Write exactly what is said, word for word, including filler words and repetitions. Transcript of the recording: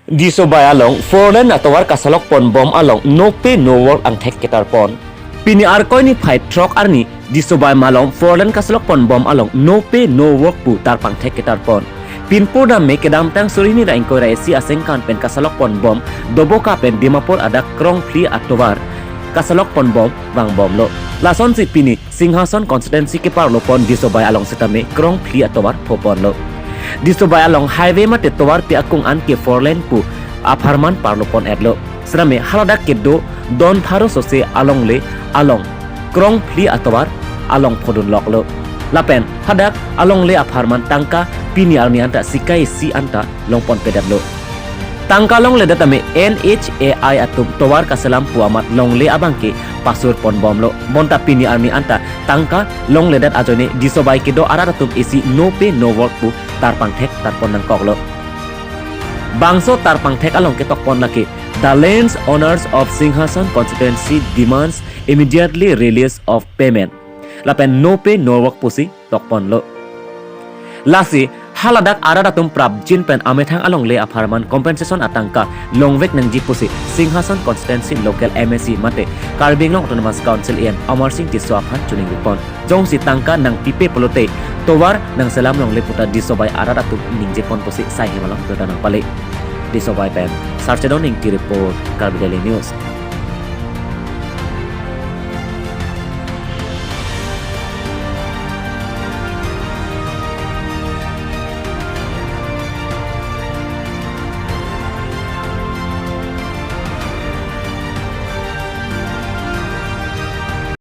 Disobai along four lane atovar kasalok ponbom along no pay no work angthek ketarpon. Pini Arkoi niphai throk arni Disobai malom four lane kasalok ponbom along no pay no work pu tarpangthek ketarpon. Pinpur dam me kedamtang suri hini ra ingkoi ra isi asengkan pen kasalok ponbom Doboka pen Dimapur adak Krongphli atovar kasalok ponbom vangbomlo. Lasonsi pini Singhason constituency keparlopon Disobai along sitame Krongphli atovar phoponlo. Disobai along highway mate tovarpi akung an ke four lane pu apharman parlopon-etlo. Sitame haladak kedo don pharo sose alongle along Krongphli atovar along phodunloklo. Lapen hadak alongle apharman tangka pini arni anta sikai isi anta longponpedetlo. Tangka longledet tame N H A I atum tovar kaselam pu amat longle abangke pasurponbomlo. Bonta pini arni anta tangka longledet ajoine Disobai kedo arat atum isi no pay no work pu tarpangthek tarpon nangkoklo. Bangso tarpangthek along ketokpon lake, "The land owners of Singhason constituency demands immediately release of payment." Lapen no pay no work pusi tokponlo. Lasi haladak arat atum prapjin pen amethang alongle apharman compensation atangka longvek nangji pusi Singhason constituency local M A C mate Karbi Anglong Autonomous Council A M Amar Singh Tisso aphan chiningripon. Jongsi tangka nangpipe pulote tovar nangselam longle puta Disobai arat atum ningjepon pusi sai hem along birta nangpale. Disobai pen Sarchedon Ingti report, Karbi Daily News.